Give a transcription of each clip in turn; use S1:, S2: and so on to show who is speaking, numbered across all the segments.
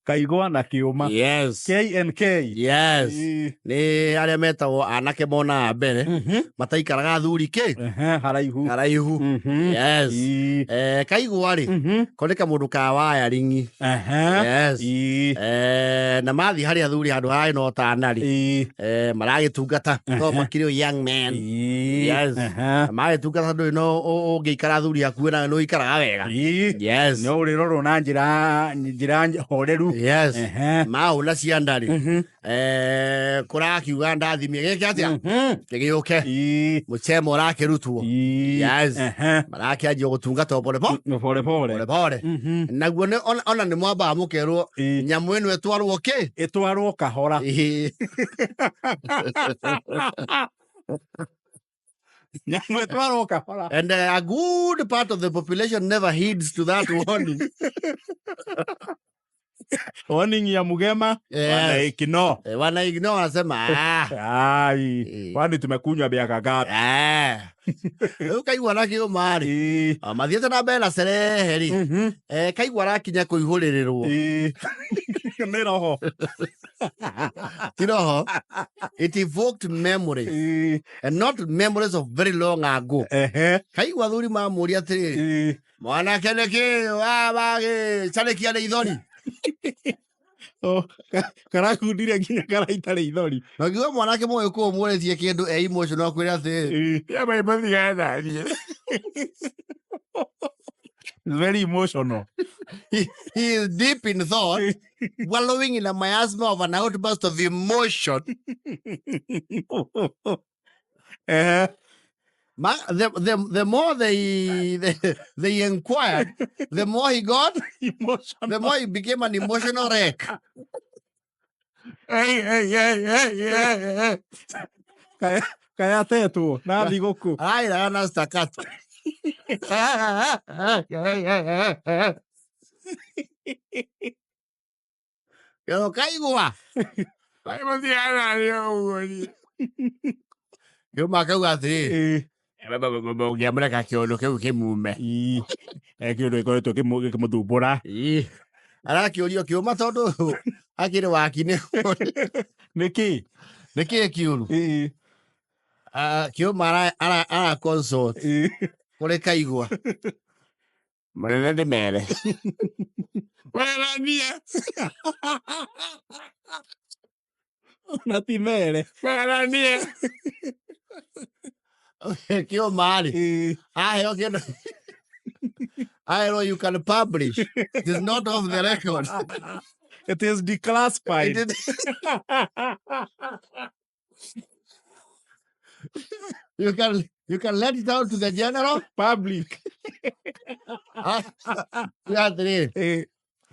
S1: Kaigwa na Kĩũma.
S2: Yes.
S1: KNK.
S2: Yes.
S1: Ĩĩ.
S2: Nĩ arĩa metagwo anake monaga mbere. Mataikaraga athuri kĩ?
S1: Ehe, haraihu.
S2: Haraihu. Yes.
S1: Ĩĩ.
S2: Kaigwa rĩ, ko nĩ kamũndũ ka wayaring'i. Yes.
S1: Ĩĩ.
S2: Na mathiĩ harĩ athuri handũ harĩ na ũtana rĩ,
S1: Ĩĩ.
S2: Maragĩtungata no makĩrĩ o young man.
S1: Ĩĩ.
S2: Yes. Na magĩtungata ndũrĩ no ũngĩikara athuri hakuhĩ nawe nĩ ũikaraga wega.
S1: Ĩĩ.
S2: Yes.
S1: No ũrĩrorwo na njĩra horeru.
S2: Yes. Mahũna cianda rĩ, kũrakiuga ndathimie gĩke atĩa, gĩgĩũke. Mũcemo ũrakĩrutwo.
S1: Ĩĩ.
S2: Yes. Marakĩanjia gũtungata o pole pole.
S1: Pole pole.
S2: Pole pole. Naguo nĩ ona nĩ mwambaga mũkerwo nyamũ ĩno ĩtwarwo kĩ?
S1: Ĩtwarwo kahora.
S2: Ĩĩ.
S1: Nyamũ ĩtwarwo kahora.
S2: And a good part of the population never heeds to that warning.
S1: Warning ya Mugema. Wanaignore.
S2: Wanaignore, wanasema ah.
S1: Ai. Kwani tumekunywa miaka ngapi?
S2: Rĩu kaigua na kĩũma rĩ, mathiĩte na mbere na cerehe rĩ, kaigua arakinya kũihũrĩrĩrwo.
S1: Nĩ roho.
S2: Ti roho. It evoked memories. And not memories of very long ago. Kaigua thuri mamũria atĩrĩrĩ, mwanake nĩkĩ wagĩcarĩkia nĩ ithori?
S1: Oh, karakundire nginya karaita rĩithori.
S2: Na ngiuga mwanake mũgĩkũyũ mũrĩtie kĩndũ e emotional akwĩra atĩrĩrĩ,
S1: Very emotional.
S2: He is deep in thought, wallowing in a miasma of an outburst of emotion. The more they inquired, the more he got
S1: emotional.
S2: The more he became an emotional wreck.
S1: Hey, hey, hey, hey, hey, hey. Kaya atetwo na thigũkũ.
S2: Araĩraga na staccato. Kero kaigua. Kĩũma akauga atĩrĩrĩ, ũngĩamũreka kĩũndũ kĩu kĩmume.
S1: Ĩĩ. Kĩũndũ gĩkoretwo gĩkĩmũthumbũra.
S2: Ĩĩ. Arakĩũrio kĩũma tondũ akĩrĩ waki nĩ
S1: Nĩkĩ?
S2: Nĩkĩ kĩũru?
S1: Ĩĩ.
S2: Ah, kĩũma ara consult kũrĩ kaigua.
S3: Mũnene ndĩmere. Weranie.
S1: Na ti mere.
S3: Weranie.
S2: Kĩũma rĩ, aheo kĩndũ aherwo, "You can publish, it is not off the record."
S1: It is declassified.
S2: It is- you can let it out to the general
S1: public.
S2: Atĩrĩrĩ,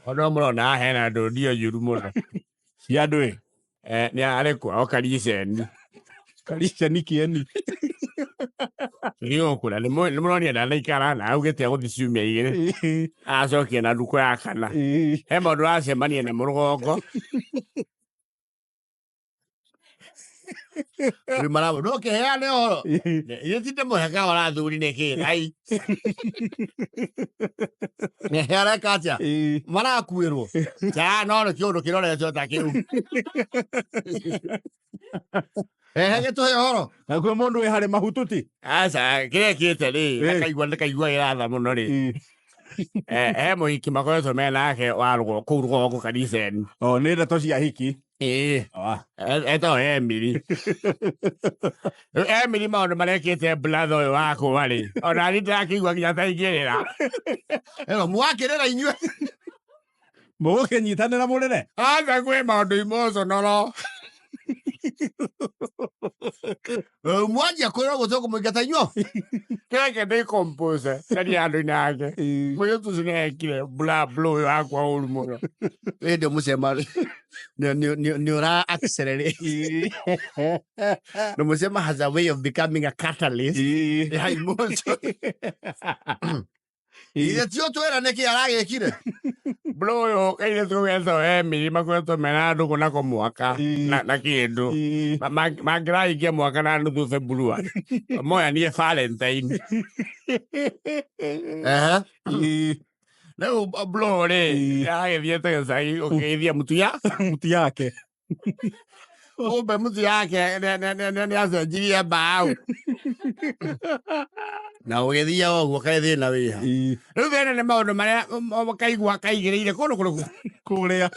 S3: Ona mũrona hena ndũndio njũru mũno.
S1: Cia andũ ĩ.
S3: Nĩ arĩ kwao Kariceni.
S1: Kariceni kĩeni.
S3: Gĩgũkũra nĩ mũronire ndanaikara na augĩte agũthiĩ ciumia 2 acokie na ndukũ ya kana. He maũndũ aracemania namo rũgongo.
S2: Rĩu marabũ no kĩheane ũhoro ithuĩ ti ndĩmũhe kahora athuri nĩkĩ ai areka atĩa marakuĩrwo ca no nĩ kĩũndũ kĩroretwo ta kĩu ehe gĩtũhe ũhoro.
S1: Na kwĩ mũndũ wĩ harĩ mahututi.
S3: Aca, kĩrĩa kĩte rĩ, ndakaigua ndakaigua gĩratha mũno rĩ. He mũhiki makoretwo me nake wa rũgongo kũu rũgongo Kariceni.
S1: O nĩ ndeto cia hiki.
S3: Ĩĩ. Etagwo Emily. Rĩu Emily maũndũ marekĩte brother ũyũ wakwa rĩ, ona niĩ ndĩrakĩigua nginya ta ingĩrĩra.
S2: Ĩno mwakĩrĩra inyuĩ.
S1: Mũgũkĩnyitanĩra mũrĩre.
S3: Aca, kwĩ maũndũ emotional.
S2: Rĩu mwanjia kwĩrwo gũtũkũmũingata inyuo.
S3: Kĩreke ndĩcompose caria andũ-inĩ ake. Mũirĩtu ũcio nĩekire bla bla ũyũ wakwa ũru mũno.
S2: Hĩndĩ mũcema nĩ ũra accelerate. No mũcema has a way of becoming a catalyst ya emotion. Ithe tio twĩra nĩkĩ aragĩkire.
S3: Bro ũyũ kairĩtu getwo Emily makoretwo mena ndũgũ nako mwaka na kĩndũ. Mangĩrahingia mwaka na nuthu February. Moyanie Valentine.
S2: Ehe.
S3: Rĩu blow rĩ agĩthiĩte gĩcagi gũkĩgeithia mũtuya
S1: Muti yake.
S3: Kumbe mũtu yake nĩ acenjirie mbaũ
S2: Na ũgĩthiaga ũguo kaĩ thĩna wĩha.
S3: Rĩu thĩna nĩ maũndũ marĩa kaigua kaigĩrĩire kũndũ kũrĩkũ.
S1: Kũrĩa.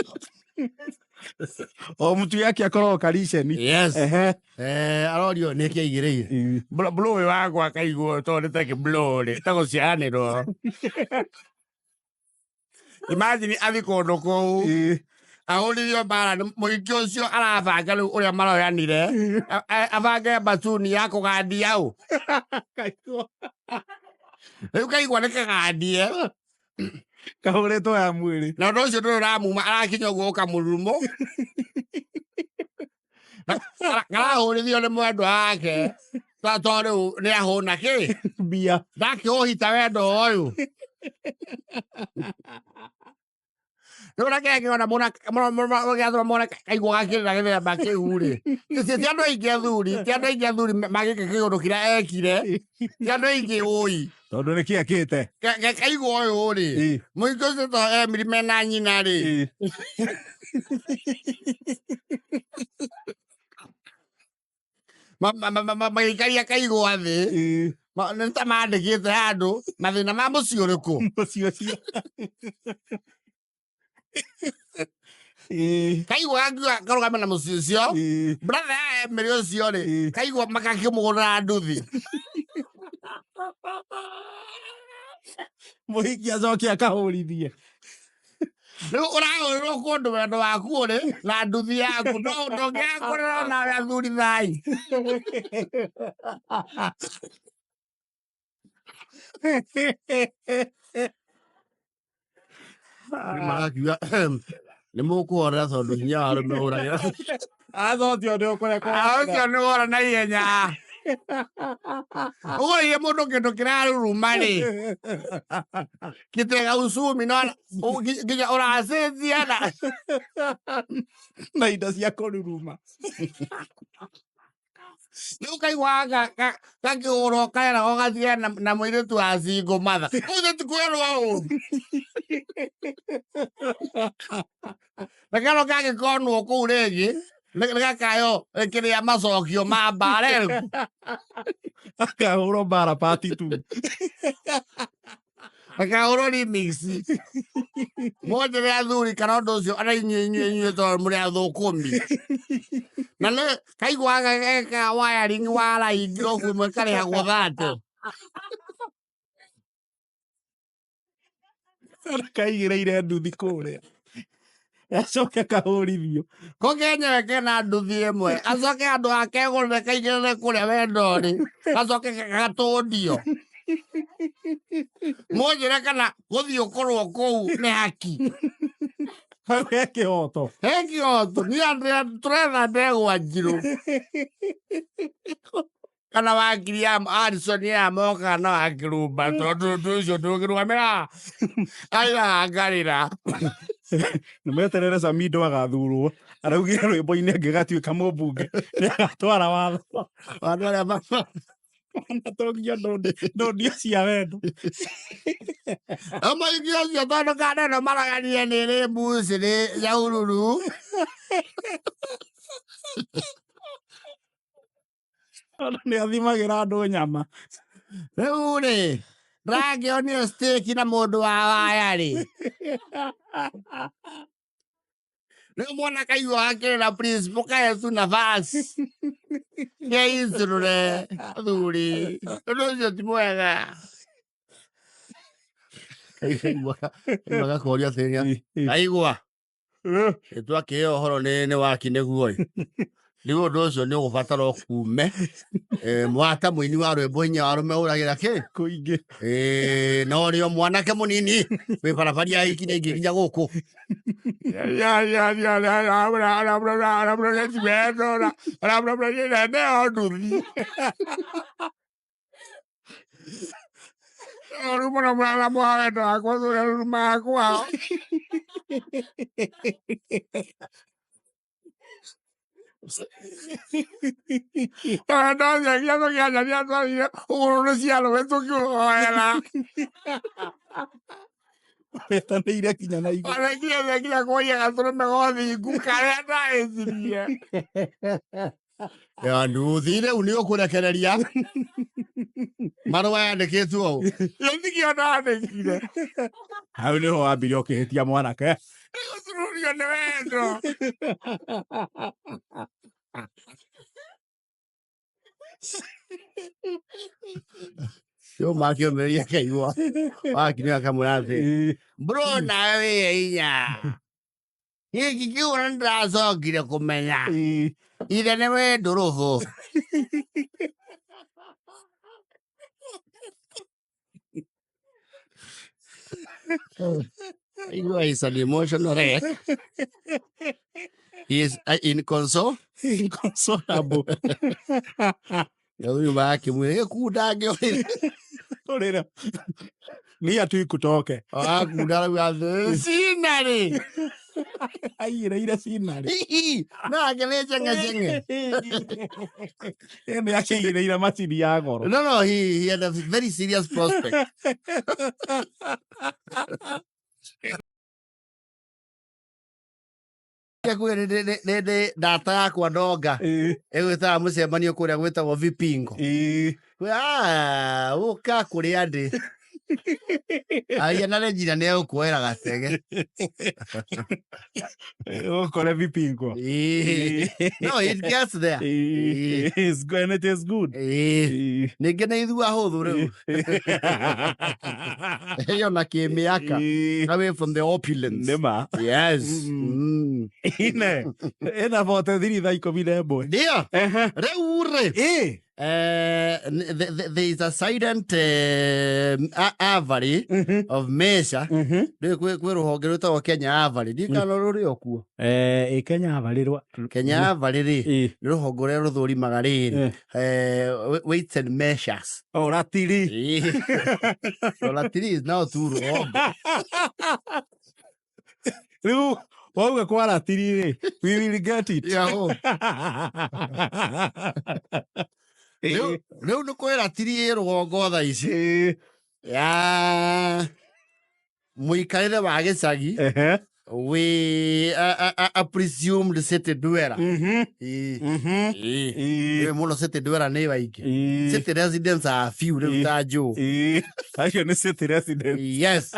S1: O mutu yake akoragwo kariceni.
S2: Yes.
S1: Ehe.
S2: Arorio nĩ kĩ aigĩrĩire.
S3: Blow ũyũ wakwa kaigua tondũ nĩ take blow rĩ tagũciaranĩrwo. Imagine athi kũndũ kũu ahũrithio mbara nĩ mũhiki ũcio arabanga rĩu ũrĩa maroyanire abange batuni ya kũgandia ũ.
S1: Kaigua.
S3: Rĩu kaigua nĩ kagandie.
S1: Kahũrĩtwo ya mwĩrĩ.
S3: Na ũndũ ũcio ndũrĩ ũramuma arakinya ũguo ũkamũrurumo. Karahũrithio nĩ mwendwa wake to rĩu nĩ ahũna kĩ
S1: Mbia.
S3: ndakĩũhita wendo ũyũ. Rĩu reke ngĩona gĩathũra mona kaigua gakĩrĩra gĩthemba kĩu rĩ. Ti andũ aingĩ athuri, ti andũ aingĩ athuri magĩka kĩũndũ kĩrĩa ekire. Ti andũ aingĩ ũi.
S1: Tondũ nĩ kĩ akĩte.
S3: Kaigua ũyũ rĩ. Mũhiki ũcio to Emily mena nyina rĩ. Magĩikaria kaigua thĩ. Nĩ ta mandĩkĩte handũ mathĩna ma mũciĩ ũrĩkũ.
S1: Mũciĩ ũcio.
S3: Kaigua gakiuga karũgame na mũciĩ ũcio. Brother ya Emily ũcio rĩ kaigua makakĩmũgũrĩra nduthi.
S1: Mũhiki acoke akahũrithie.
S3: Rĩu ũrahũrĩrwo kũndũ wendo waku ũrĩ na nduthi yaku no ndũngĩakũrĩra nawe athuri thai.
S2: Marakiuga nĩ mũkũhorera tondũ hinya wa arũme ũragĩra.
S1: Athotio nĩ ũkũrĩa
S3: Ũcio nĩ wora na ihenya. Ũgũrĩire mũndũ kĩndũ kĩraruruma rĩ gĩtega ucumi no nginya ũracenjia na
S1: na indo cia kũruruma.
S3: Rĩu kaigua gakĩgũrwo kareragwo gatige na mũirĩtu wa single mother. Ũcio ti kwĩrwo ũũ. Na kero gagĩkonwo kũu rĩngĩ nĩ gakayo kĩrĩa macokio ma mbara ĩrĩkũ.
S1: Akahũrwo mbara part 2.
S3: Gakahũrwo remix. Mũnjĩre athuri kana ũndũ ũcio ona inyuĩ inyuĩ inyuĩ tondũ mũrĩ athũkũmi. Na nĩ kaigua geka wiring wa line ngirobu ĩmwe karĩhagwo thate.
S1: Kaigĩrĩire nduthi kũrĩa. Acoke kahũrithio.
S3: Ko kenyewe kena nduthi ĩmwe acoke andũ akegũrĩre kaigĩrĩre kũrĩa wendo-rĩ gacoke gatũndio. Mũnjĩre kana gũthiĩ ũkorwo kũu nĩ haki.
S1: Hau he kĩhoto.
S3: He kĩhoto. Niĩ andũ tũretha ndegwa njirũ. Kana wakiri ya Alison ya moka na wakirumba tondũ ũndũ ũcio ndũngĩrũgamĩra. Aira ngarĩra.
S1: Nĩ meterere Samido agathurwo. Araugire rwĩmbo-inĩ angĩgatuĩka mũmbunge nĩ agatwara watho.
S2: Andũ arĩa
S1: Anatongia ndondi cia wendo.
S3: Mũhiki ũcio tondũ kanda ĩno maroyanire nĩ ĩrĩ mbucĩrĩ Nyahururu.
S1: Tondũ nĩ athimagĩra andũ nyama.
S3: Rĩu rĩ ndĩrakĩonio steak na mũndũ wa waya rĩ. Rĩu mwana kaigua gakĩrĩra principal kaetu nafasi. Keicũrũre athuri. Ũndũ ũcio ti mwega.
S2: Kaigua gakoria atĩrĩrĩ. Kaigua. Twakĩheo ũhoro nĩ waki nĩguo ĩ. Rĩu ũndũ ũcio nĩ ũgũbatara ũkume. Mwata mũini wa rwĩmbo hinya wa arũme ũragĩra kĩ?
S1: Kũingĩ.
S2: Na ũrĩ o mwanake mũnini wĩ barabara ya iki na ingĩ nginya gũkũ.
S1: Wetanĩire kinya na igũrũ.
S3: Ona nginya nginya kuoria gatũrũme gothingu karĩa ndaĩcirie.
S2: Ya nduthi rĩu nĩ ũkũrekereria marũa yandĩkĩtwo ũũ.
S3: Gĩtikio ndandĩkire.
S1: Hau nĩho wambire ũkĩhĩtia mwanake.
S3: Nĩgũcururio nĩ wendo.
S2: Rĩu makĩũmĩrĩria akaigua wakinya akamwĩra atĩ bro nawe wĩye inya gĩkĩ kĩu ona nĩndĩracokire kũmenya ithe nĩ wĩ ndũrũbũ. Igua is an emotional wreck. He is inconsolable.
S1: Inconsolable.
S2: Rĩu makĩmwĩra gĩkunda ngĩũrĩra.
S1: Ũrĩra. Nia tu ikutoke.
S2: Akunda rĩu atĩ cinarĩ.
S1: Aigĩrĩire cinarĩ.
S2: Nake nĩ cheng'echeng'e.
S1: Nĩ akĩigĩrĩire macini ya goro.
S2: No, he had a very serious prospect. Nĩ data yakwa ndonga ĩgwĩtaga mũcemanio kũrĩa gwĩtagwo vipingo. Ah, ũka kũrĩa ndĩ aria na Regina nĩ egũkuoera gatege.
S1: Ũkore vipingo.
S2: No, it gets there.
S1: It's good and it is good.
S2: Ningĩ nĩ ithua hũthũ rĩu ĩyo na kĩmĩaka away from the opulence.
S1: Nĩma.
S2: Yes.
S1: Ine ĩna 43 thaa 11.
S2: Ndio rĩu rĩ
S1: Ĩ.
S2: There is a silent avari of measure. Rĩu kwĩ rũhonge rwĩtagwo Kenya Avari, ndiũĩ kana rũrĩ o kuo.
S1: Ĩ Kenya Avari rwa
S2: Kenya Avari rĩ nĩ rũhonge rũrĩa rũthũrimaga rĩrĩ weights and measures.
S1: Oh, ratiri.
S2: So ratiri is now tu rũhonge.
S1: Rĩu wauga kwa ratiri rĩ, we will get it.
S2: Rĩu nĩ kwĩ ratiri ĩ rũgongo thaa ici ya mũikarĩre wa gĩcagi wĩ a presumed city dweller. Ĩ mũno city dweller nĩ waingĩ. City residents are few rĩu ta Joe.
S1: Acio nĩ city residents.
S2: Yes.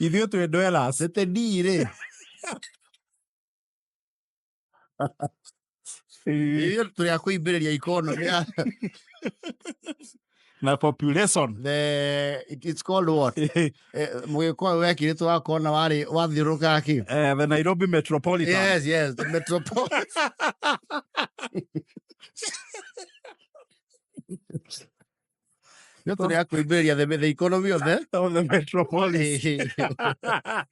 S1: Ithuĩ twĩ dwellers.
S2: City D rĩ. Ithuĩ tũrĩ a kũimbĩrĩria economy ya
S1: na population.
S2: It's called what? Mũgĩkũyũ wekĩrĩtwo wakona warĩ wathiũrũrũkaga kĩ?
S1: The Nairobi Metropolitan.
S2: Yes, yes, the metropolitan. Nĩ tũrĩ a kũimbĩrĩria the economy of the
S1: Of the metropolis.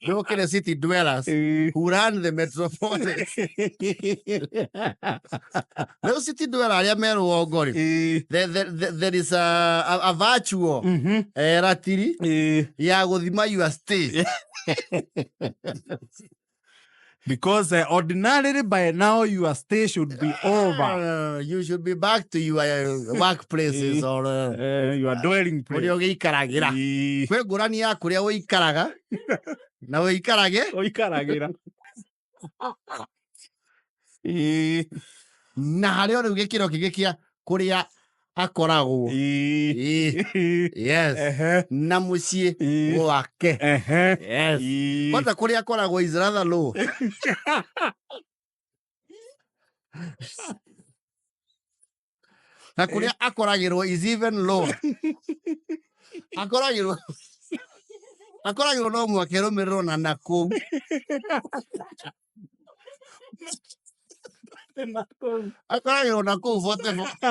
S2: Nĩ city dwellers who run the metropolis. Rĩu city dweller arĩa me rũgongo rĩ, there is a virtual ratiri ya gũthima your stay.
S1: Because ordinarily by now your stay should be over.
S2: You should be back to your workplaces or
S1: Your dwelling place.
S2: kũrĩa ũgĩikaragĩra. Kwĩ ngũrani ya kũrĩa ũikaraga na ũikarage
S1: Ũikaragĩra.
S2: Na harĩa rĩu gĩkĩro kĩngĩ kĩa kũrĩa akoragwo. Yes. Na mũciĩ gwake. Yes. Kwanza kũrĩa akoragwo is rather low. Na kũrĩa akoragĩrwo is even lower. Akoragĩrwo no mwaka ĩrũmĩrĩrwo na nakũu. Akoragĩrwo na kũu 44.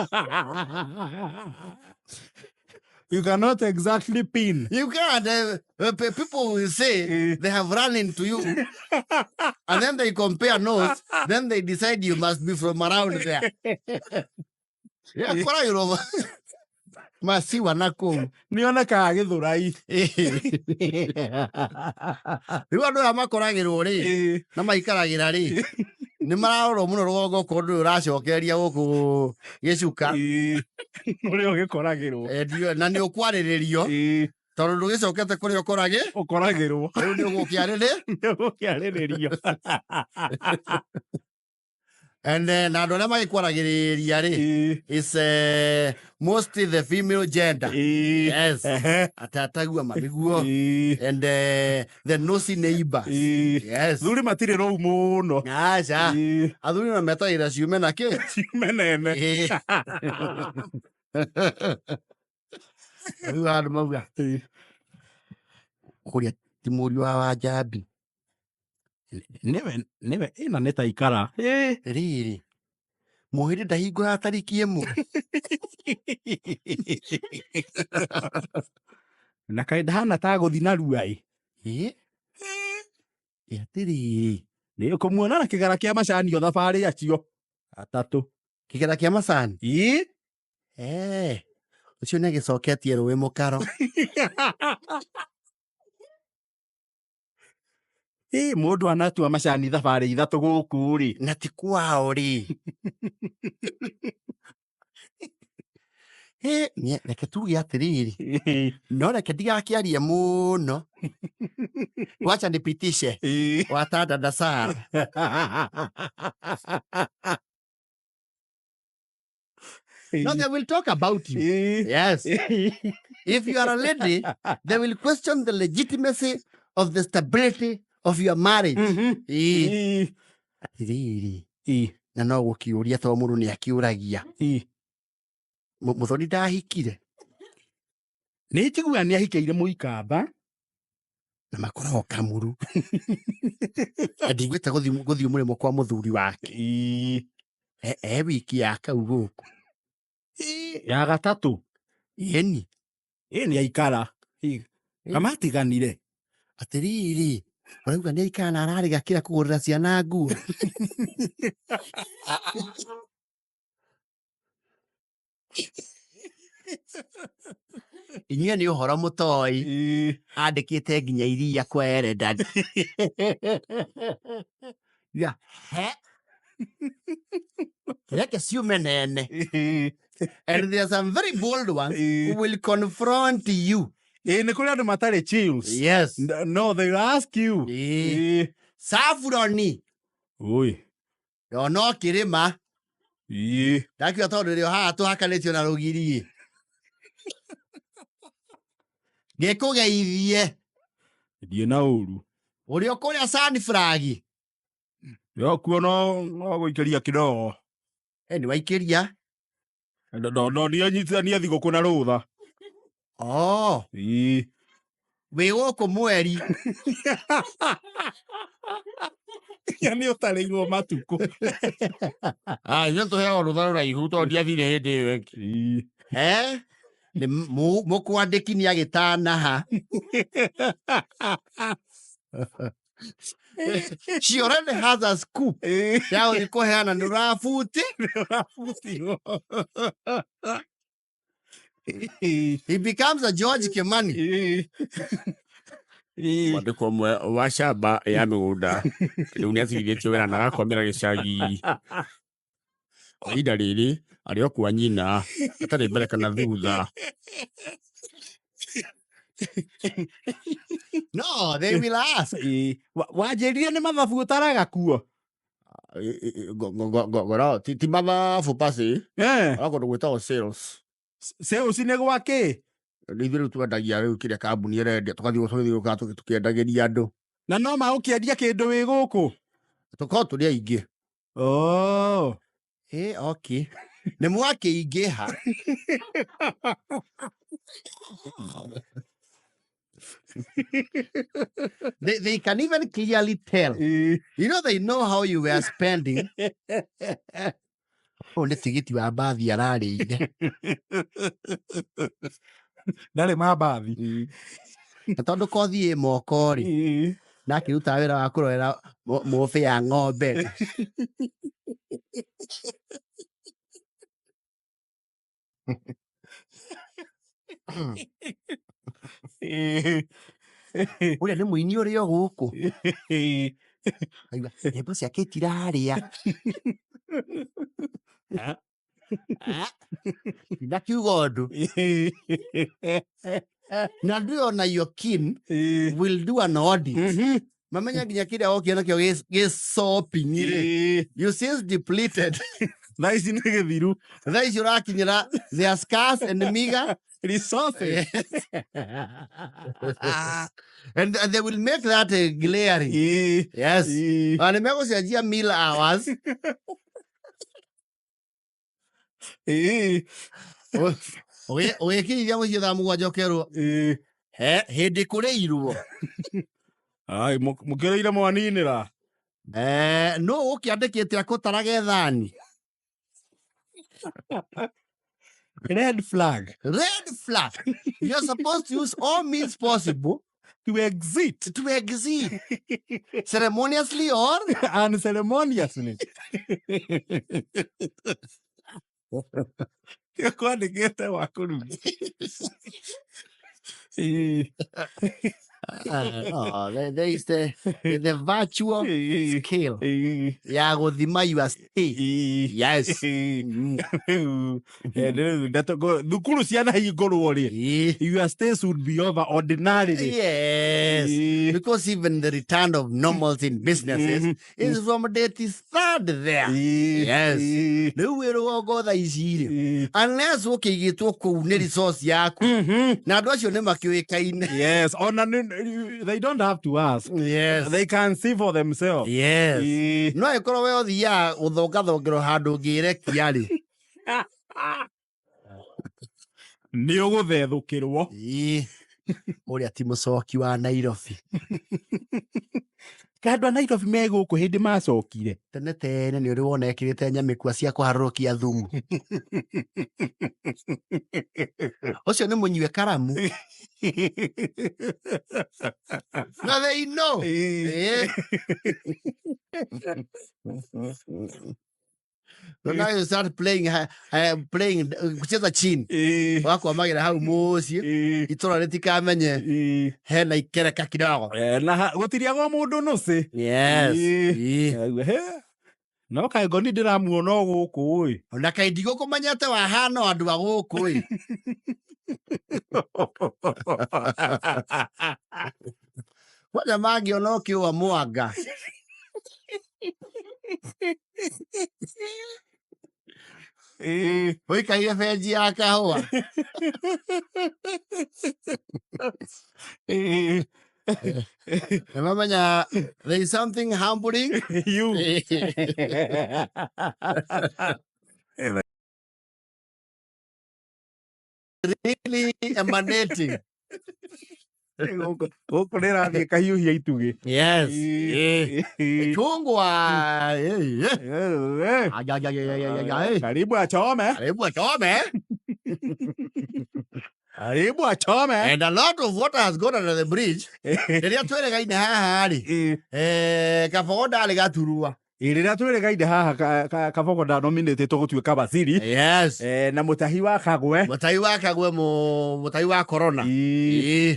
S1: You cannot exactly pin.
S2: You can't. People will say they have run into you. And then they compare notes. Then they decide you must be from around there. Yeah, akoragĩrwo masiwa na kũu.
S1: Nĩonekaga Gĩthũrai.
S2: Rĩu andũ aya makoragĩrwo rĩ na maikaragĩra rĩ nĩ mararorwo mũno rũgongo korwo ndũrĩ ũracokereria gũkũ gĩcuka.
S1: Ũrĩa ũgĩkoragĩrwo.
S2: Na nĩ ũkwarĩrĩrio. Tondũ ndũgĩcokete kũrĩa ũkorage
S1: Ũkoragĩrwo.
S2: Rĩu nĩ ũgũkĩarĩrĩ.
S1: Nĩũgũkĩarĩrĩrio.
S2: And na andũ arĩa magĩkwaragĩrĩria rĩ is mostly the female gender. Yes. Atatagua mamiguo. And the nosy neighbors. Yes.
S1: Thuri matirĩ rũu mũno.
S2: Aca. Athuri na metagĩra ciume na kĩ?
S1: Ciume nene.
S2: Rĩu andũ mauga kũrĩa ti mũriũ wa Wanjambi.
S1: Nĩwe nĩwe ĩna nĩ ta ikara.
S2: Rĩrĩ mũhĩndĩ ndahingũraga tariki ĩmwe.
S1: Na kaĩ ndahana ta gũthi narua ĩ.
S2: Ĩ atĩrĩrĩ.
S1: Nĩ ũkũmuona na kĩgara kĩa macani o thabarĩ acio atatũ.
S2: Kĩgera kĩa macani?
S1: Ĩ.
S2: Ũcio nĩ agĩcoketie rũĩ mũkaro.
S1: Ĩ mũndũ anatua macani thabarĩ ithatũ gũkũ rĩ.
S2: Na ti kwao rĩ. Ĩ, reke tuge atĩrĩrĩ. No reke ndigakĩarie mũno. Wacha nipitishe. Watanda na Sara. No, they will talk about you. Yes. If you are a lady, they will question the legitimacy of the stability of your marriage. Ĩ. Atĩrĩrĩ. Na no gũkĩũria to mũndũ nĩ akĩũragia. Mũthoni ndahikire.
S1: Nĩ njiguaga nĩ ahikĩire mũikamba.
S2: Na makoragwo Kamuru. Na ndiguĩte gũthiĩ mũrĩmo kwa mũthuri wake. E wiki ya kau gũkũ.
S1: Ya gatatũ.
S2: Ĩni.
S1: Ĩ nĩ aikara. Kamatiganire.
S2: Atĩrĩrĩ, ũrauga nĩ aikara na ararĩga kĩra kũgũrĩra ciana nguo. Inyuĩ nĩ ũhoro mũtoĩ. Andĩkĩte nginya iria kwa Eredad. Ya, he. Reke ciume nene. And there are some very bold ones who will confront you.
S1: Ĩ nĩ kũrĩ andũ matarĩ chills.
S2: Yes.
S1: No, they will ask you.
S2: Saffroni.
S1: Oi.
S2: No, no kĩrĩma. Ndakiuga tondũ rĩo haha tũhakanĩtio na rũgiri. Ngĩkũgeithie.
S1: Ndiĩ na ũru.
S2: Ũrĩa ũkũrĩa sunflag.
S1: Yo kuo no gũikĩria kidogo.
S2: Nĩ waikĩria?
S1: No, no, niĩ thigũkũ na rũtha.
S2: Oh.
S1: Ĩ.
S2: Wĩ gũkũ mweri.
S1: Ya nĩ ũtarĩirwo matukũ.
S3: Ithuĩ tũheagwo rũtha rũraihu tondũ ndiathire hĩndĩ ĩyo ĩngĩ.
S2: Nĩ mũkwandĩki nĩ agĩtanaha. She already has a scoop. Ya gũthiĩ kũheana nĩ ũrabuti.
S1: Ũrabutirwo.
S2: He becomes a George Kimani.
S3: Mwandĩko ũmwe wa camba ya mĩgũnda rĩu nĩ atigithĩtio wĩra na agakomera gĩcagi. Kwa ihinda rĩrĩ arĩ o kwa nyina atarĩ mbere kana thutha.
S2: No, they will ask.
S1: Wanjĩrire nĩ mathabu ũtaraga kuo?
S3: Ngoro, ti mathabu pasi. Ona kũndũ gwĩtagwo sales.
S1: Sales nĩ gwa kĩ?
S3: Nĩ ithuĩ rĩu twendagia rĩu kĩrĩa kambuni ĩrendia, tũgathiĩ tũgĩthiũrũrũka tũkĩendagĩria andũ.
S1: Na no magũkĩendia kĩndũ wĩ gũkũ?
S2: Tũkorwo tũrĩ aingĩ.
S1: Oh.
S2: Okay. Nĩ mwakĩingĩha. They can even clearly tell. You know, they know how you were spending. Ũyũ nĩ tigiti wa mbathi ararĩire.
S1: Ndarĩ ma mbathi.
S2: Na tondũ kothi ĩ moko rĩ, na akĩruta wĩra wa kũrorera mũbĩ ya ng'ombe. Ũrĩa nĩ mũini ũrĩa o gũkũ. Aigua, nyĩmbo ciake itirarĩa. Ndakiuga ũndũ. Na ndå ona your kin will do an audit. Mamenya nginya kä rä a wokia nakĩo gä shopping rĩ, you since depleted.
S1: Thaa ici nä gä thiru.
S2: Thaa ici ũrakinyĩra their scarce and meager
S1: resources.
S2: And they will make that glaring. Yes. Na nĩ megũcenjia meal hours. Ũgĩkinyithia mũciĩ thaa 7 ũkerwo he hĩndĩ kũrĩirwo.
S1: Ai, mũkĩrĩire mwaninĩra.
S2: Nũ ũkĩandĩkĩte akũtarage thani?
S1: Red flag.
S2: Red flag. You're supposed to use all means possible
S1: to exit.
S2: To exit. Ceremoniously or
S1: unceremoniously. Kwandĩkĩte wa kũruga.
S2: No, there is the virtual scale ya gũthima your stay. Yes.
S1: Thukuru ciana hingũrwo rĩ, your stay should be over ordinarily.
S2: Yes. Because even the return of normalcy in businesses is from date third there. Yes. Rĩu wĩ rũgongo thaa ici rĩ, unless ũkĩigĩtwo kũu nĩ resource yaku, na andũ acio nĩ makĩũĩkaine.
S1: Yes, ona they don't have to ask.
S2: Yes.
S1: They can see for themselves.
S2: Yes. No ĩkorwo we ũthiaga gũthongathongerwo handũ ũngĩrekia rĩ.
S1: Nĩ ũgũthethũkĩrwo.
S2: Ĩĩ. Ũrĩa ti mũcoki wa Nairobi.
S1: Ka andũ a Nairobi me gũkũ hĩndĩ macokire.
S2: Tene tene nĩ ũrĩ wona ekĩrĩte nyamĩkua cia kũharũrũkia thumu. Ũcio nĩ mũnyue karamu. Na they know. Ĩĩ. So now you start playing kucheza chini. Wakwamagĩra hau mũciĩ. Itũra rĩtikamenye hena ikereka kidogo.
S1: Na gũtiriagwo mũndũ nũcĩ.
S2: Yes.
S1: Ĩĩ. No kaĩ ngoni ndĩramuona o gũkũ ĩ.
S2: Ona kaĩ ndigũkũmenyete wahana o andũ a gũkũ ĩ. Kwanja mangĩona ũkĩũa mwanga. Ũikaire benji ya kahũa. Nĩmamenya there is something humbling.
S1: You.
S2: Really emanating.
S1: Gũkũ rĩrathiĩ kahiũhia itugĩ.
S2: Yes. Chungwa.
S1: Karibu achome.
S2: Karibu achome.
S1: Karibu achome.
S2: And a lot of water has gone under the bridge. Rĩrĩa twĩrĩgaine haha rĩ, Kabogo ndarĩ gaturua.
S1: Rĩrĩa twĩrĩgaine haha Kabogo ndanominĩtĩtwo gũtuĩka waziri.
S2: Yes.
S1: Na mũtahi wa Kagwe.
S2: Mũtahi wa Kagwe, mũtahi wa corona.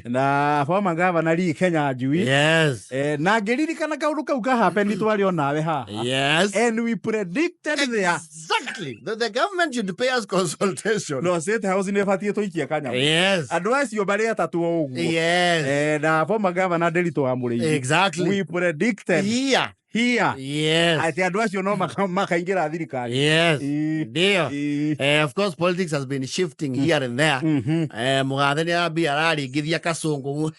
S1: Na former governor Lee Kinyanjui.
S2: Yes.
S1: Na ngĩririkana kaũndũ kau ka happen twarĩ o nawe haha.
S2: Yes.
S1: And we predicted there.
S2: Exactly. The government should pay us consultation.
S1: No, State House nĩ ĩbatiĩ tũikie kanyamũ.
S2: Yes.
S1: Andũ acio marĩ atatũ o ũguo.
S2: Yes.
S1: Na former governor Nderitu wa Mũrĩithi.
S2: Exactly.
S1: We predicted.
S2: Here.
S1: Here.
S2: Yes.
S1: Atĩ andũ acio no makaingĩra thirikari.
S2: Yes. Ndio. Of course politics has been shifting here and there. Mũgathe nĩ arambia araringithia kacũngũ.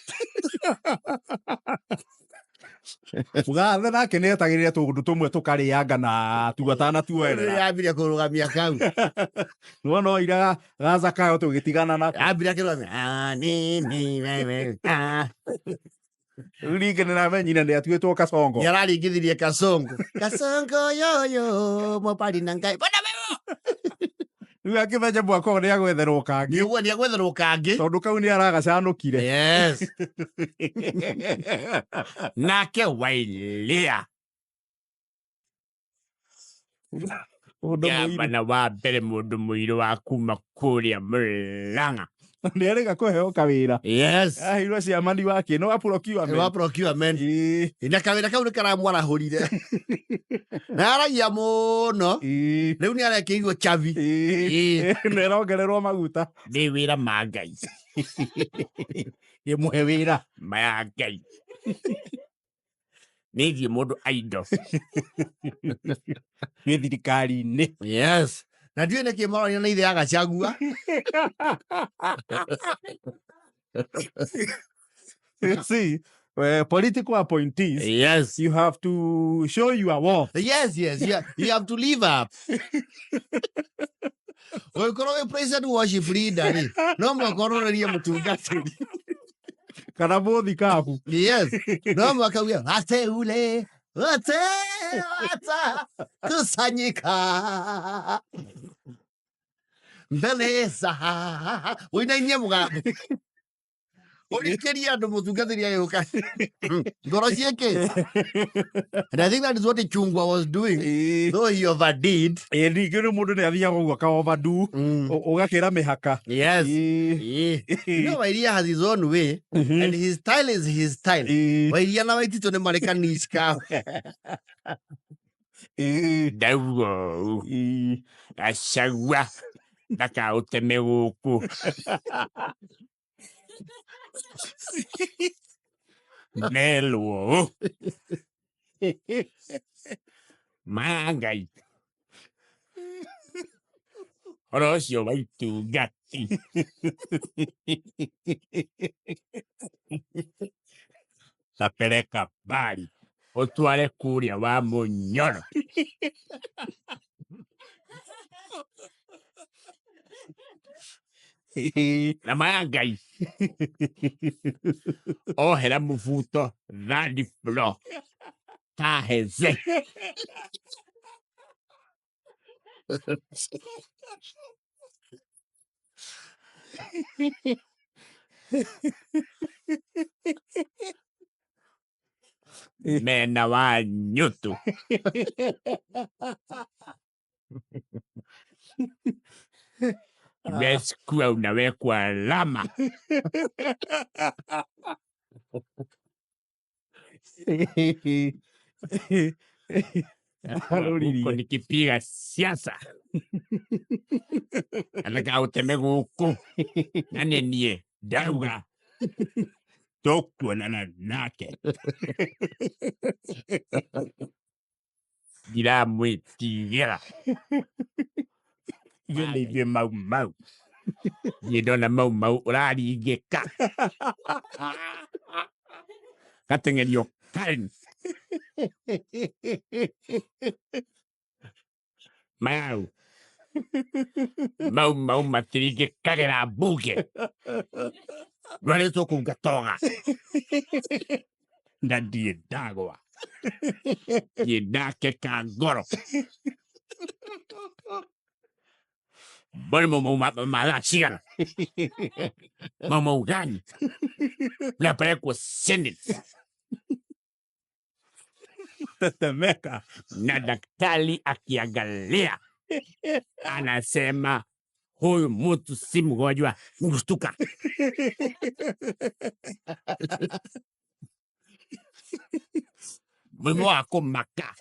S1: Mũgathe nake nĩ etagĩrĩra tũũndũ tũmwe tũkarĩanga na tu atanatuoerera.
S2: Yambirie kũrũgamia kau.
S1: Nĩwona oira Gaza kayo tũgĩtigana nako.
S2: Yambirie kũrũgamia. Ah, ni, ni, we, we, ah.
S1: Rĩu ningĩ nĩramenyire nĩ atuĩtwo Kasongo.
S2: Nĩ araringithirie Kasongo. Kasongo yoyo mopali na Ngai. Bona wewe.
S1: Rĩu akĩmenye mwaka ũyũ nĩagwetherwo kangĩ.
S2: Nĩguo nĩagwetherwo kangĩ.
S1: Tondũ kau nĩaragacanũkire.
S2: Yes. Nake Wailia.
S1: Mũndũ mũirũ.
S3: Gavana wa mbere mũndũ mũirũ wa kuma kũrĩa Murang'a.
S1: Nĩerĩga kũheo kawĩra.
S2: Yes.
S1: Aheirwo ciamani wa kĩ? No wa procurement.
S2: Wa procurement. Na kawĩra kau nĩ karamwarahũrire. Na aragia mũno. Rĩu nĩ arekĩirwo chavi.
S1: Nĩ arongererwo maguta.
S3: Nĩ wĩra ma Ngai.
S1: Ĩmũhe wĩra.
S3: Maya Ngai nä ithiä må ndå aindo.
S1: Wĩ thirikari-inĩ.
S2: Yes, na ndiũĩ nĩkĩ maroria na ithe ya Gachagua.
S1: You see, political appointees, you have to show your worth.
S2: Yes, yeah. You have to live up. Ũngĩkorwo wĩ president worship leader rĩ, no mũhaka ũrorerie mũtungatĩri.
S1: Kana mũthikabu.
S2: Yes, no mũhaka uge wateule wote watakusanyika mbele za ũinainie mũgambo ũrikĩrie andũ mũtungatĩri agĩũka ngoro ciĩkĩ. And I think that is what Chungwa was doing, though he overdid.
S1: Ĩ, ningĩ rĩ, mũndũ nĩ athiaga ũguo aka overdo, ũgakĩra mĩhaka.
S2: Yes. You know, Wairia has his own way, and his style is his style. Wairia na Waititũ nĩ marĩ kanici kao.
S3: Ndauga ũũ, Gachagua ndakaũteme gũkũ melwo ũũ ma Ngai ũhoro ũcio wa itungati tapeleka mbari ũtware kũrĩa wa Mũnyoro. Na maya Ngai ohera mũbuto third floor taheze. Mena wa nyutu Weskuwa unawekwa alama. Huko nikipiga siasa anaka uteme guku na nĩ niĩ ndauga tũkuonana nake ndiramwĩtigĩra ithuĩ nĩ ithuĩ Mau Mau. Niĩ ndona Mau Mau ũraringĩka gateng'erio Karen Mau Mau Mau matiringĩkagĩra mbunge rwarĩtwo kũu ngatoga na ndirĩ ndagwa ndirĩ ndakeka ngoro mbona Mau Mau mathaa cigana Mau Mau gani unapelekwa Senate.
S1: Tetemeka.
S3: Na daktari akiangalia anasema huyu mtu si mgonjwa, ni kushtuka. Mũrimũ wa kũmaka.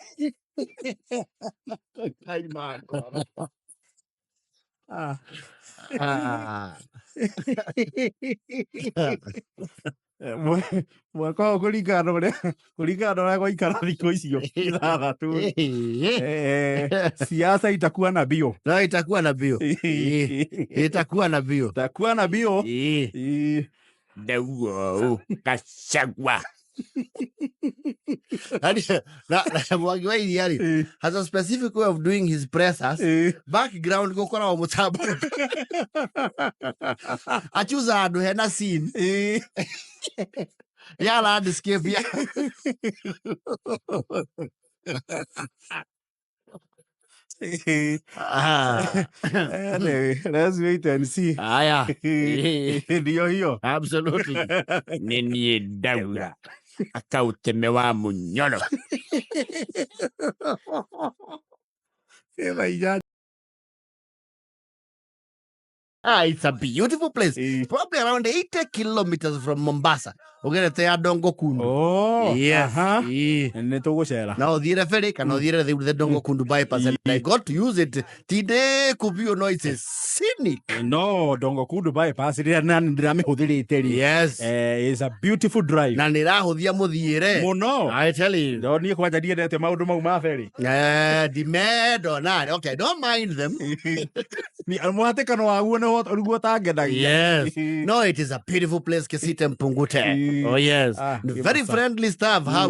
S2: Ah.
S1: Mwaka ũyũ kũringana na ũrĩa gwaikara thikũ icio 6 siasa itakuwa na bio.
S2: No, itakuwa na bio. Itakuwa na bio.
S1: Itakuwa na bio.
S3: Ndauga ũũ Gachagua.
S2: Yaani, na Mwangi wa Iria rĩ, has a specific way of doing his pressers. Background gũkoragwo mũtambo. Achuza handũ hena scene ya landscape ya Ah.
S1: Anyway, let's wait and see.
S2: Haya.
S1: Ndio hiyo.
S2: Absolutely.
S3: Nĩ niĩ ndauga akaũteme wa Mũnyoro.
S1: Ĩba inya.
S2: Ah, it's a beautiful place. Probably around 80 kilometers from Mombasa. Ugerete ya Dongo Kundu.
S1: Oh,
S2: Yes.
S1: aha.
S2: Ĩĩ.
S1: Nĩ tũgũcera.
S2: Na ũthiĩre ferry kana ũthiĩre the Dongo Kundu bypass and I got to use it. Tinde kubiũ no it's a scenic.
S1: No, Dongo Kundu bypass rĩrĩa nani ndĩramĩhũthĩrĩte rĩ.
S2: Yes.
S1: Eh, it's a beautiful drive.
S2: Na nĩ ĩrahũthia mũthiĩre.
S1: Mũno.
S2: I tell you.
S1: No niĩ kwanja ndiendete maũndũ mau ma ferry.
S2: Eh, Dimedo na okay, I don't mind them.
S1: Mũhatĩkano waguo nĩguo ũtangenagia.
S2: Yes. No, it is a beautiful place, Kisite Mpungute. Oh yes.
S1: Ah,
S2: Very
S1: wima.
S2: friendly staff how.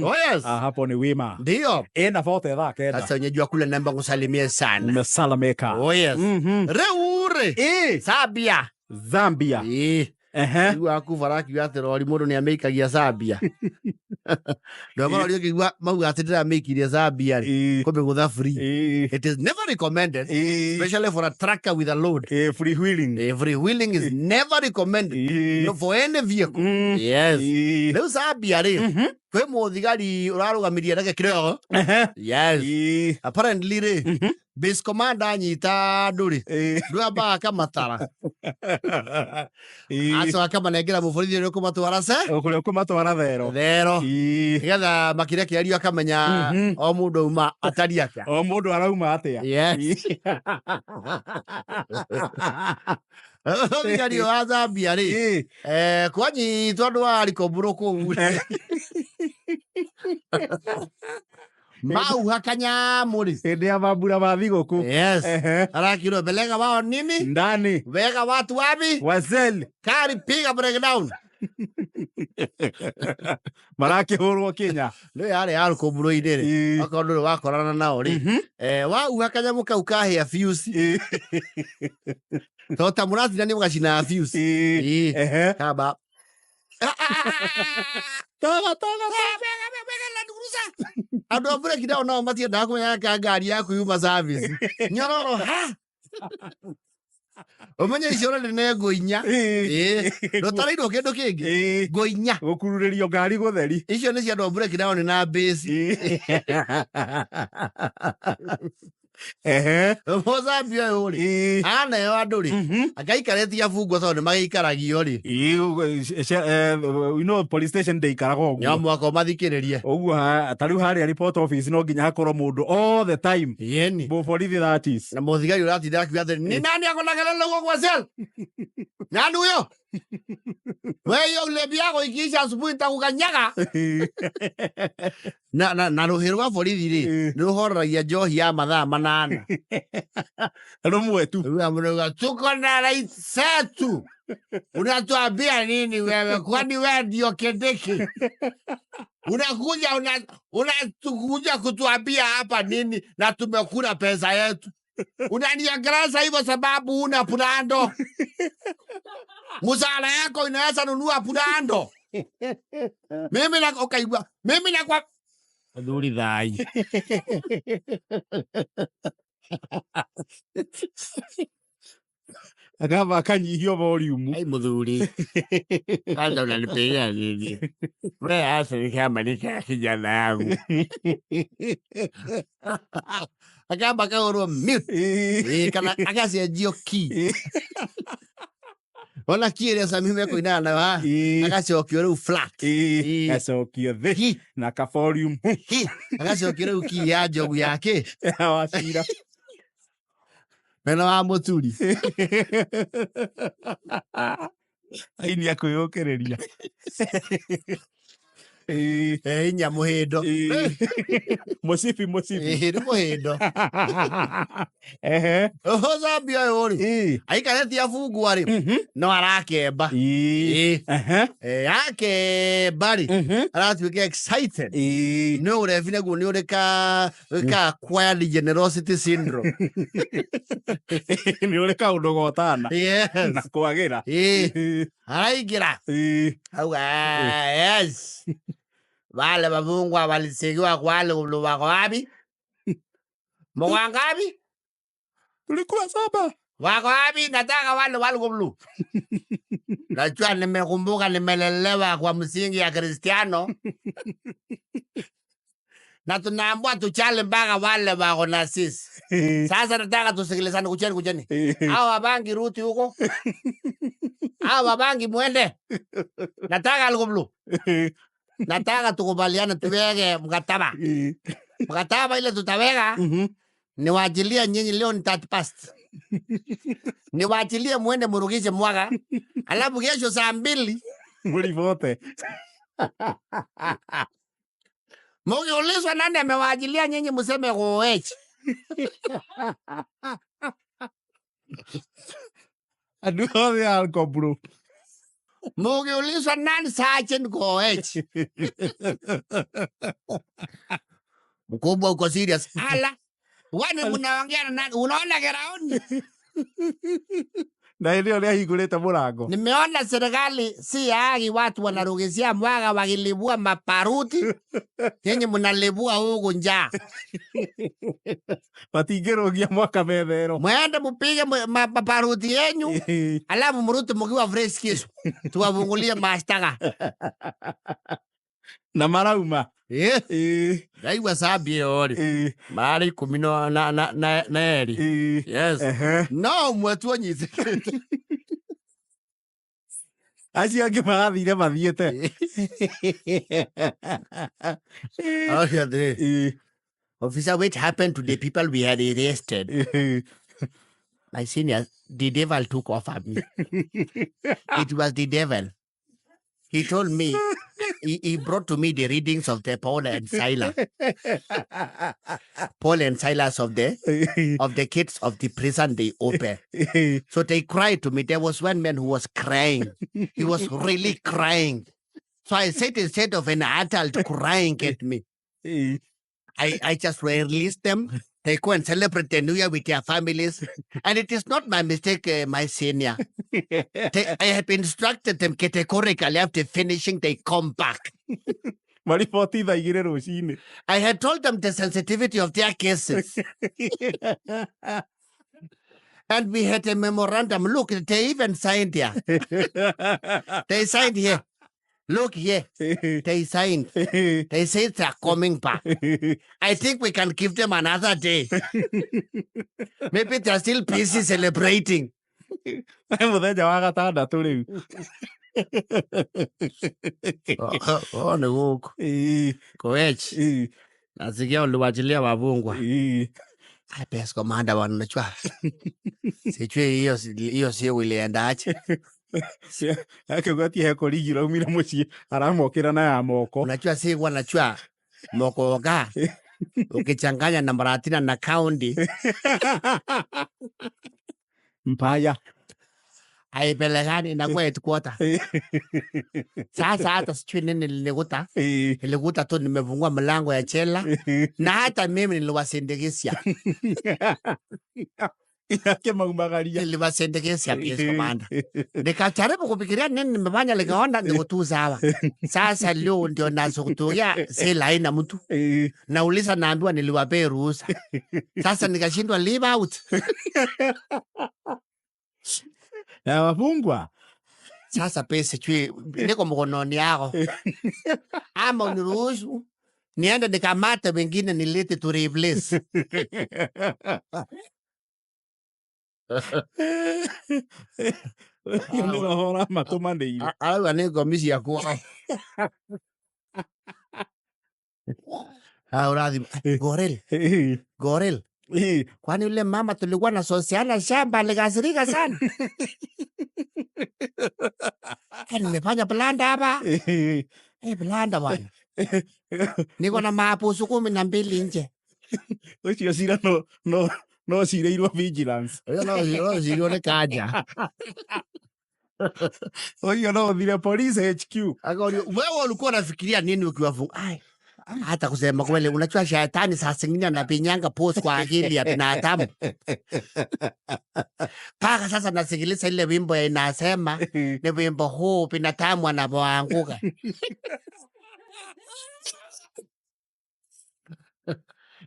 S2: Oh yes.
S1: Ah, hapo ni wima.
S2: Ndio.
S1: Ĩna bote thaa kenda.
S2: Sasa wenyeji kule naomba kusalimia sana.
S1: Umesalamika.
S2: Oh yes. Rĩu rĩ Zambia.
S1: Zambia.
S2: Ĩĩ.
S1: Ehe.
S2: Rĩu akuba arakiuga atĩ rori mũndũ nĩ amĩikagia Zambia. Ndwamarori ũkĩigua mauga atĩ ndĩramĩikirie Zambia rĩ. Kũmĩgũtha free. It is never recommended, especially for a tracker with a load.
S1: Free wheeling.
S2: Free wheeling is never recommended no, for any vehicle. Yes. Rĩu Zambia rĩ kwĩ mũthigari ũrarũgamirie ndege kĩrĩo. Yes. Apparently rĩ base commander anyita andũ rĩ ndwambaga akamatara acoka akamanengera mũborithi ũrĩa ũkũmatwara ce
S1: Kũrĩa ũkũmatwara thero.
S2: Thero nĩgetha makĩrekererio akamenya o mũndũ auma atari atĩa.
S1: O mũndũ arauma atĩa.
S2: Yes. Thigari wa Zambia rĩ kwanyitwo andũ a rikombũrũ kũu rĩ mauha kanyamũ rĩ.
S1: Hĩndĩ ya mambura ma thigũkũ.
S2: Yes.
S1: Ehe.
S2: Arakirwo belega wao nini
S1: Ndani.
S2: wega watu wapi
S1: Wazeli.
S2: kari piga breakdown.
S1: Marakĩhũrwo Kenya.
S2: Nĩ yarĩ ya rũkũmbũrũ-inĩ rĩ okorwo ndũrĩ wakorana nao rĩ wauha kanyamũ kau kahĩa fuse to ta mũratina nĩ mũgacinaga fuse. Ĩĩ. Kamba
S1: Toga toga.
S2: Andũ a breki nao nao matiendaga kũmenya ka ngari yaku yuma service nyororo ha ũmenye icio already nĩ ngũ inya. Ĩĩ. Ndũtarĩirwo kĩndũ kĩngĩ ngũ inya.
S1: Gũkururĩrio ngari gũtheri.
S2: Icio nĩ cia andũ a breki nao nĩ na base. Mũzambia ũyũ rĩ aneo andũ rĩ angaikarĩtie abungwo tondũ nĩ magĩikaragio rĩ.
S1: You know, police station ndĩikaraga
S2: No
S1: ũguo.
S2: mũhaka ũmathikĩrĩrie.
S1: Ũguo ta rĩu harĩa report office no nginya hakorwo mũndũ all the time.
S2: Yeni.
S1: Mũborithi that is.
S2: Na mũthigari ũratinda akiuga atĩrĩ ni nani akona kelele huko kwa cell nani huyo wewe hiyo ulevi yako ikiisha asubuhi nitakukanyaga na rũhĩ rwa borithi rĩ nĩ rũhoreragia njohi ya mathaa 8.
S1: Rũmwe tu.
S2: Rĩu amũrauga tuko na right zetu unatuambia nini wewe kwani wewe ndio Kindiki unakuja unatukuja kutuambia hapa nini na tumekula pesa yetu unaniangalia hivyo sababu una purando mshahara yako inaweza nunua purando mimi na ukaigua mimi na kwa athuri thai.
S1: Akamba akanyihio volume.
S3: Ai muthuri kwanza unanipigia nini we asa ni kama nika kijana yangu.
S2: Akamba akahũrwo mute. Ĩĩ, kana agacenjio key ona key ĩrĩa Sami mekũinaga nayo haha agacokio rĩu flat. Ĩĩ.
S1: Gacokio thĩ
S2: Hi,
S1: na ka volume
S2: hi, agacokio rĩu key ya njogu yake
S1: wacira.
S2: mena wa mũturi.
S1: Aini akwĩyũkĩrĩria.
S2: Inya mũhĩndo.
S1: Mũcibi mũcibi.
S2: Ĩĩ, nĩ mũhĩndo.
S1: Ehe.
S2: Ũcambia ũyũ rĩ aikarĩtie abungwa rĩ no arakemba. Ĩĩ. Akemba rĩ aratuĩka excited nĩ ũrebi naguo nĩ ũrĩ ka acquired generosity syndrome.
S1: Nĩ ũrĩ kaũndũ gotana
S2: Yes.
S1: na kwagĩra.
S2: Ĩĩ. Araingĩra auga yes wale wafungwa walisikiwa kwale wako wapi mko wangapi?
S1: Tulikuwa 7.
S2: Wako wapi? Nataka wale wale najua nimekumbuka nimelelewa kwa msingi ya Kristiano na tunaambiwa tuchale mpaka wale wako na sisi.
S3: Sasa nataka tusikilizane, kucheni kucheni. Hao wabangi ruti huko. Hao wabangi mwende. Nataka algoblu. Nataka tukubaliane tuweke mkataba. Mkataba ile tutaweka niwachilie nyinyi leo ni 30 past. Niwachilie mwende murukishe mwaka. Alafu kesho saa 2
S1: Mlivote.
S3: Mukiulizwa nani amewachilia nyinyi mseme Koech.
S1: Andũ othe a Alcobro.
S3: Mukiulizwa nani Sergeant Koech. Mkubwa uko serious. Ala. Wani mnaongea na nani? Unaona geraoni?
S1: Na hĩndĩ ĩyo nĩahingũrĩte mũrango.
S3: Nimeona serikali si haki, watu wanarugizia mwaga wakilibua maparuti. Nyinyi mnalibua huku njaa.
S1: Matingĩrũgia mwaka methero.
S3: Mwende mupige maparuti yenyu, alafu mruti mkiwa fresh kesho. Tuwafungulie mashtaka.
S1: Na marauma.
S2: Ndaigua sambi ĩyo rĩ marĩ ikũmi na erĩ. Yes. No ũmwe tu ũnyitĩkĩte.
S1: Acio angĩ marathire mathiĩte.
S2: Aroria atĩrĩ, "Officer, what happened to the people we had arrested?" "My senior, the devil took off at me. It was the devil. He told me, he brought to me the readings of the Paul and Silas. Paul and Silas of the kids of the prison they open. So they cried to me. There was one man who was crying. He was really crying. So I said, instead of an adult crying at me, I just released them. They go and celebrate the New Year with their families. And it is not my mistake, my senior. I have instructed them categorically after finishing, they come back.
S1: Mariboti thaa igĩrĩ rũcinĩ.
S2: I had told them the sensitivity of their cases. And we had a memorandum. Look, they even signed here. They signed here. Look here. They signed. They said they are coming back. I think we can give them another day. Maybe they're still busy celebrating."
S1: Mũthenya wa gatandatũ rĩu.
S2: Oh, nĩ gũkũ. Koech. Nasikia uliwachilia wafungwa. Ai, base commander bwana, unajua. Sijui hiyo siku iliendaje.
S1: Akiuga ti he korigi raumire mũciĩ aramokĩra na ya moko.
S2: Unajua sikuwa najua mokoga ukichanganya na maratina na county
S1: Mpaya.
S2: Haipelekani, inakuwa headquarter. Sasa hata sijui nini nilikuta. Nilikuta tu nimefungua mlango ya jela na hata mimi niliwasindikisha.
S1: Akĩmaumagaria.
S2: Niliwasindikisha, base commander. Nikajaribu kufikiria nini nimefanya, nikaona niko tu sawa. Sasa leo ndio nazokutulia si laini na mtu. Nauliza, naambiwa niliwapea ruhusa. Sasa nikashindwa leave out.
S1: Na wafungwa.
S2: Sasa pesa sijui niko mkononi yako. Ama uniruhusu niende nikamate wengine nilete tu replace.
S1: Ũcio nĩ roho ũramatũmanĩire.
S2: Arauga nĩ ngomi ciakwa. Ah, urathi Gorel, Gorel. Kwani yule mama tulikuwa nasosiana shamba alikasirika sana? Eh, nimefanya blunder hapa. Eh, blunder bwana. Niko na mahabusu 12 nje.
S1: Ũcio cira no cirĩirwo vigilance.
S2: Ũyũ no cirio nĩ kanja.
S1: Ũcio no ũthire police HQ.
S2: Akaulizwa, wewe ulikuwa unafikiria nini ukiwafunga? Ai, hata kusema kweli, unajua shetani saa zingine anapinyanga post kwa akili ya binadamu. Mpaka sasa nasikiliza ile wimbo ya inasema ni wimbo huu binadamu anapoanguka.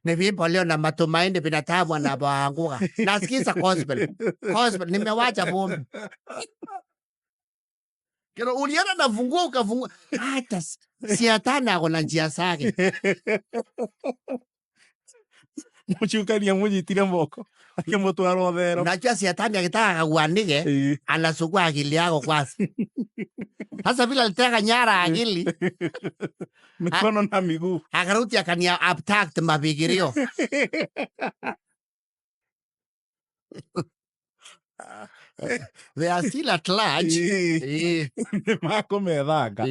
S2: Ni wimbo leo na matumaini binadamu anapoanguka. Nasikiza gospel. Gospel, nimewacha pombe. Kero uliona nafungua ukafungua. Hata shetani ako na njia zake.
S1: Mũcukani amũnyitire moko akĩmũtwara ũthero.
S2: Unajua shetani akitaka kuanike anasukua akili yako kwanza. Sasa vile aliteka nyara akili
S1: Mikono na miguu.
S2: Akarudi akania abduct mafikirio. They are still at large.
S1: Nĩ makũmethanga.